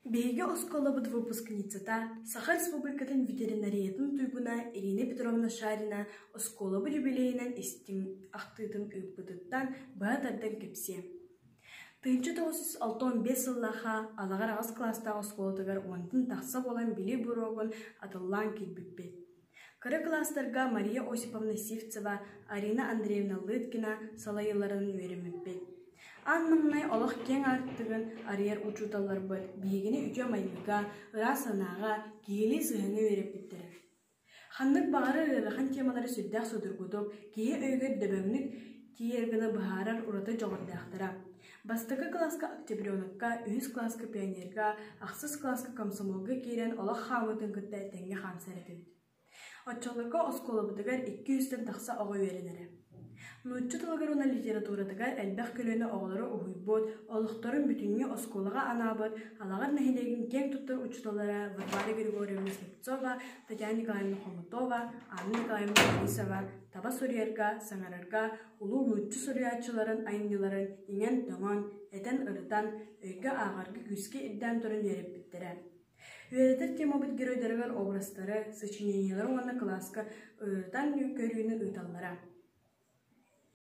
Биһиги оскуолабыт выпускницата, Саха Республикатын ветеринариятын туйгуна Ирина Петровна Шарина оскуолабыт юбилейынан истиҥ ахтыытын ыыппытыттан быһа тардан кэпсиэм. 1965 сыллаахха Алаҕар аҕыс кылаастаах оскуолатыгар уонтан тахса буолан билии боруогун атыллаан киирбиппит. Кыра кылаастарга Мария Осиповна Сивцева, Арина Андреевна Лыткина салайыыларын үөрэммиппит. Аан маҥнай олох киэҥ аартыгын арыйар учууталларбыт биһигини үтүө майгыга, ыраас санааҕа, киһилии сыһыаҥҥа үөрэппиттэрэ. Ханнык баҕарар ыарахан темалары сүрдээх судургутук, киһи өйүгэр дөбөҥнүк тиийэр гына быһаарар ураты дьоҕурдаахтара. Бастакы кылааска октябренокка, үһүс кылааска пионерга, ахсыс кылааска комсомолга киирэн олох хаамыытын кытта тэҥҥэ хаамсар этибит. Оччолорго оскуолабытыгар 200-тэн тахса оҕо үөрэнэрэ. Нуучча тылыгар уонна литературатыгар элбэх көлүөнэ оҕолору уһуйбут, олохторун бүтүннүү оскуолаҕа анаабыт Алаҕар нэһилиэгин киэҥ туттар учууталлара Варвара Григорьевна Слепцова, Татьяна Николаевна Хомутова, Анна Николаевна Борисова таба суруйарга, саҥарарга улуу нуучча суруйааччыларын айымньыларын иҥэн-тоҥон, этэн-ырытан, өйгө ааҕарга күүскэ ирдээн туран үөрэппиттэрэ. Үөрэтэр темабыт геройдарыгар образтары, сочинениелары уонна кылааска ырытан көрүүнү ыыталлара.